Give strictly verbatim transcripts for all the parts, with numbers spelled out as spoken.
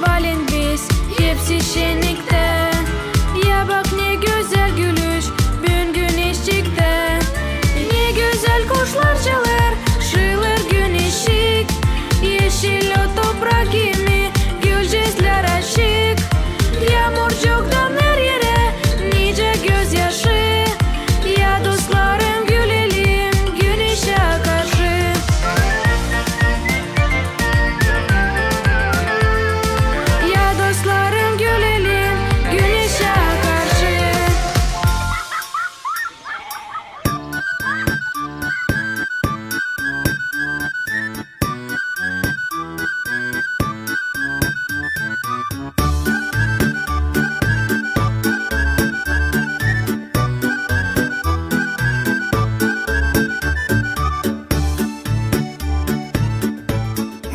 Valin biz hepsi şenniktä. Ya bak, ne gözäl gülüş büün güneşçiktä. Ne gözäl kuşlar çalêr, şıılêr güneşçik. Eşil o toprak kimi, gülcezlär açık. Yaamurcuktan her erä nicä gözyaşı. Ya dostlarım, gülelim güneşä karşı. Ya dostlarım, gülelim güneşä karşı.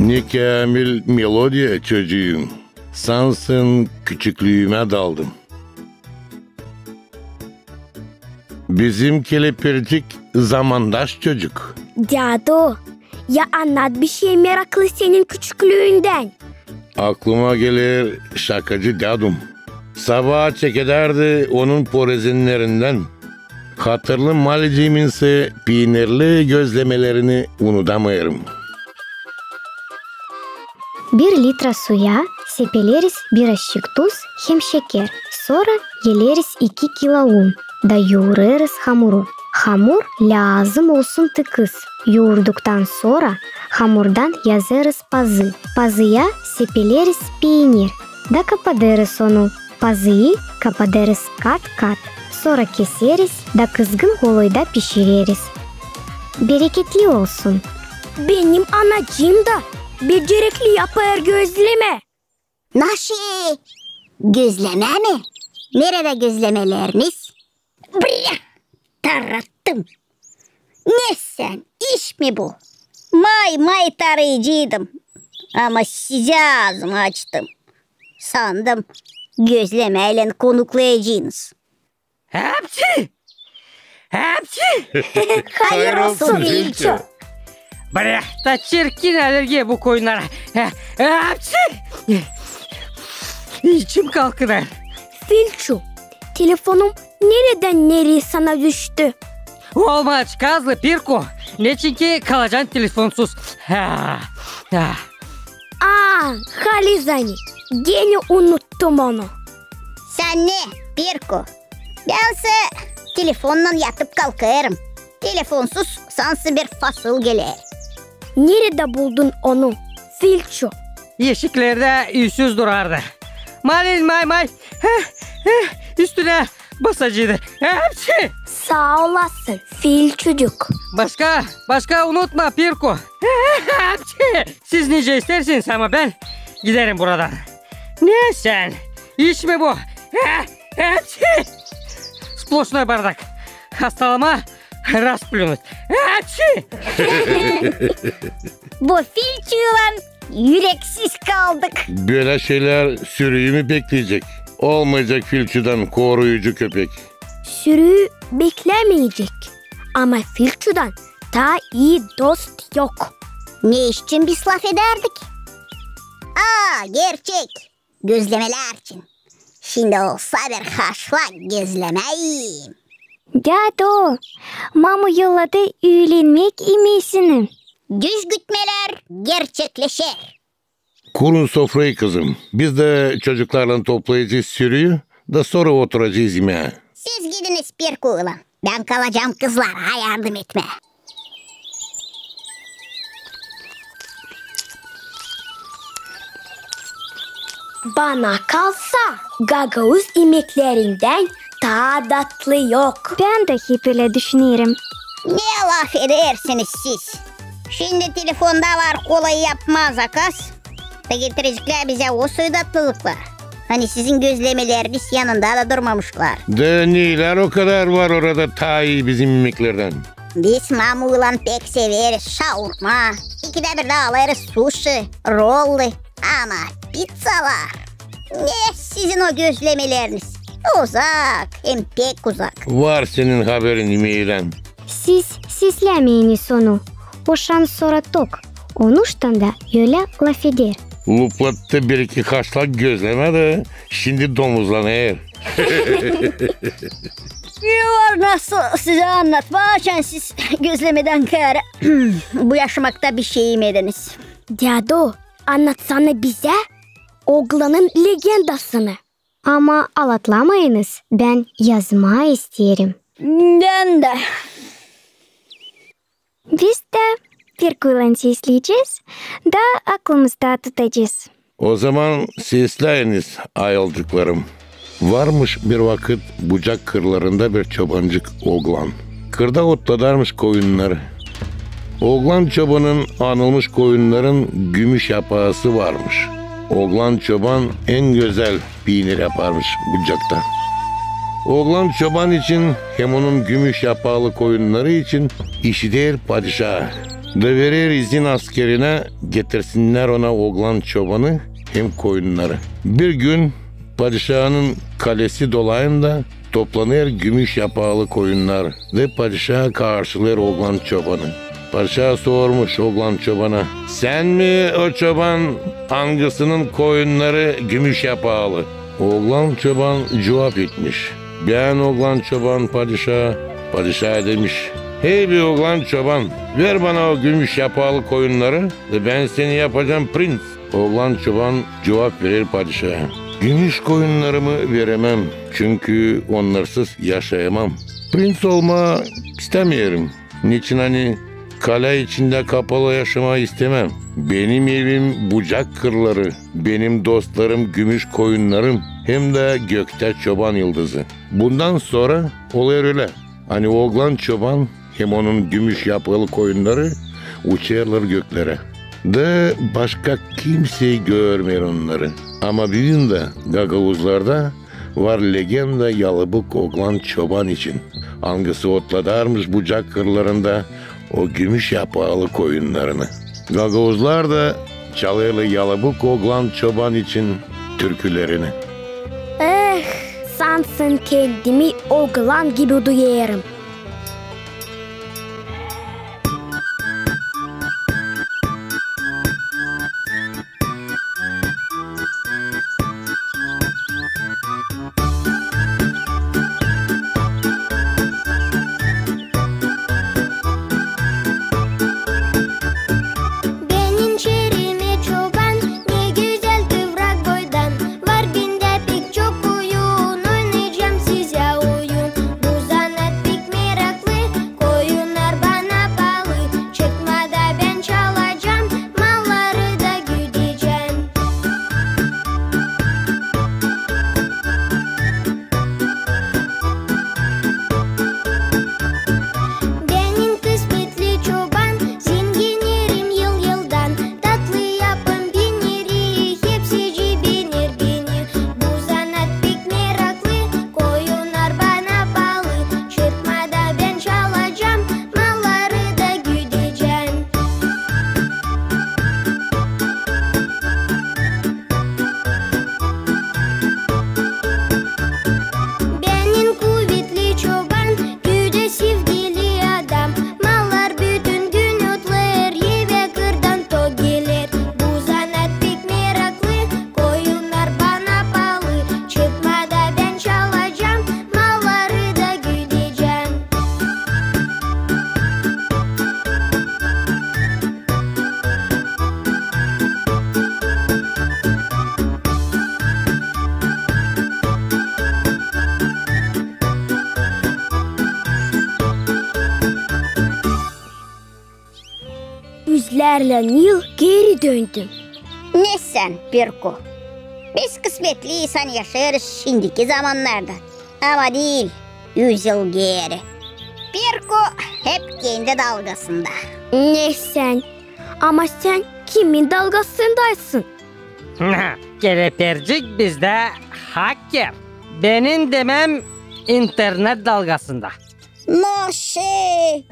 Ne käämil melodiya, çocuum. Sansın küçüklüümä daldım. Bizim kelepircik zamandaş çocuk. Dädu, ya annat bişey meraklı senin küçüklüündän. Aklıma geler şakacı dädum. Sabaa çekedärdi onun porezinnerindän. Hatırlı maliciiminsä piinirli gözlemelerini unudamêêrım. Bir litra suya sepeleriz birazçık tuz hem şeker, sora eleriz iki kilo un da yuurêrız hamuru. Hamur lääzım olsun tıkız. Yuurduktan sora hamurdan yazêrız pazı. Pazıya sepeleriz piinir da kapadêrız onu. Pazıyı kapadêrız kat-kat. Sora keseriz da kızgın koloyda pişireriz. Bereketli olsun. Benim anacıım da becerekli yapêr gözlemä. Naşi? Gözlemä mi? Neredä gözlemeleriniz? Brä! Tarattım. Ne sän, iş mi bu? May-may tarıycıydım. Ama sizä aazımı açtım. Sandım, gözlemäylän konuklayacenız. Hepsi! Hepsi! Hayır olsun, Filçu. Brä, da çirkin alergiya bu koyunnara. Hepsi! İçim kalkınêr. Filçu, telefonum neredän nereyi sana düştü? Olmaz, kazlı Pirku. Neçinki kalacan telefonsuz. Ha, ha. Aa, halizdän, genä unuttum onu. Sän ne, Pirku? Bän sä telefonnan yatıp kalkêrım. Telefonsuz sansın bir fasıl geler. Neredä buldun onu, Filçu? Eşiklerdä üüsüz durardı. Malin may-may, heh, heh, üstünä basacıydı. Hepsi! Saa olasın, Filçucuk. Başka, başka unutma, Pirku. Hepsi! Siz nicä istersiniz, ama bän giderim buradan. Ne sän? İş mi bu? Hepsi! Splошной бардак. Hastalama rasplюнуть. Hepsi! Bu Filçuylan üreksiz kaldık. Bölä şeylär sürüyü mü bekleyecek? Olmayacak Filçudan koruyucu köpek. Sürüyü beklämeyecek. Ama Filçudan taa ii dost yok. Ne için biz lafedärdik? Aa, gerçek. Gözlemelär için. Şindi olsa bir haşlak gözlemäyim. Dädu, mamu yolladı üülenmäk imeesini. Düz gütmelär gerçekleşer. Kurun sofrayı, kızım. Biz dä çocuklarlan toplayacez sürüyü da sora oturacez imää. Siz gidiniz Pirkuylan. Bän kalacam kızlara yardım etmää. Bana kalsa, gagauz imeklerindän taa datlı yok. Bän dä hep ölä düşünerim. Ne lafedersiniz siz? Şindi telefonda var kolay yapmaa zakaz. Da getireceklär bizä o soy datlılıklar. Ani sizin gözlemeleriniz yanında da durmamışlar. Da neylär o kadar var orada taa ii bizim imeklerdän? Biz mamuylan pek severiz şaurma. İkidä birdä alêrız suşi, rollı. Ama pizzalar. Ne sizin o gözlemeleriniz? Uzak, hem pek uzak. Var senin haberin imeedän. Siz seslämeyiniz onu. O şansora tok. Onuştan da ölä lafeder. Luplattı bir-iki haşlak gözlemä da şindi domuzlanêr. Var nasıl sizä annatmaa, açan siz gözlemedän kaarä bu yaşamakta bişey imediniz. Dädu, annatsana bizä oglanın legendasını. Ama alatlamayınız, bän yazmaa isteerim. Bän dä. Biz dä Pirkuylan sesleyecez da aklımızda tutacez. O zaman sesläyiniz, ayılcıklarım. Varmış bir vakıt bucak kırlarında bir çobancık oglan. Kırda otladarmış koyunnarı. Oglan çobanın anılmış koyunnarın gümüş yapaası varmış. Oglan çoban en gözäl piinir yaparmış bucakta. Oglan çoban için hem onun gümüş yapaalı koyunnarı için işider padişaa da verer izin askerinä getirsinnär ona oglan çobanı hem koyunnarı. Bir gün padişaanın kalesi dolayında toplanêr gümüş yapaalı koyunnar da padişaa karşılêêr oglan çobanı. Padişaa sormuş oglan çobana: "Sän mi o çoban, angısının koyunnarı gümüş yapaalı?" Oglan çoban cuvap etmiş: "Bän, oglan çoban, padişaa." Padişaa demiş: "Hey be, oglan çoban, ver bana o gümüş yapaalı koyunnarı da bän seni yapacam prinţ." Oglan çoban cuvap verer padişaa: "Gümüş koyunnarımı veremem, çünkü onnarsız yaşayamam. Prinţ olmaa istämeerim. Neçin ani kalä içindä kapalı yaşamaa istämem. Benim evim bucak kırları, benim dostlarım gümüş koyunnarım hem dä göktä çoban yıldızı." Bundan sora olêr ölä, ani oglan çoban hem onun gümüş yapılı koyunnarı uçêrlar göklerä. Da başka kimsey görmeer onnarı. Ama büün dä gagauzlarda var legenda Yalabuk oglan çoban için, angısı otladarmış bucak kırlarında o gümüş yapaalı koyunnarını. Gagauzlar da çalêrlar Yalabuk oglan çoban için türkülerini. Eh, sansın kendimi oglan gibi duyêrım. Benim şeerimi çoban, ne gözäl kıvrak boydan, var bendä pek çok oyun, oynayacam sizä oyun. Bu zanaat pek meraklı, koyunnar bana paalı, çırpmada bän çalacam, malları da güdecäm. Benim kısmetli çoban, zenginerim yıl-yıldan, tatlı yapım piiniri hepsicii bener beni. Bu zanaat pek meraklı, koyunnar bana paalı, çırpmada bän çalacam, malları da güdecäm. Benim kuvetli çoban, güdä sevgili adam, mallar bütün gün otlêêr, evä kırdan tok geler. Bu zanaat pek meraklı, koyunnar bana paalı, çırpmada bän çalacam, malları da güdecäm. Üzlärlän yıl geeri döndüm. Ne sän, Pirku? Biz kısmetliyiz, ani yaşêêrız şindiki zamannarda. Ama diil üz yıl geeri. Pirku hep kendi dalgasında. Ne sän? Ama sän kimin dalgasındaysın? Kerepercik bizdä haker. Benim demem, internet dalgasında. Naşe!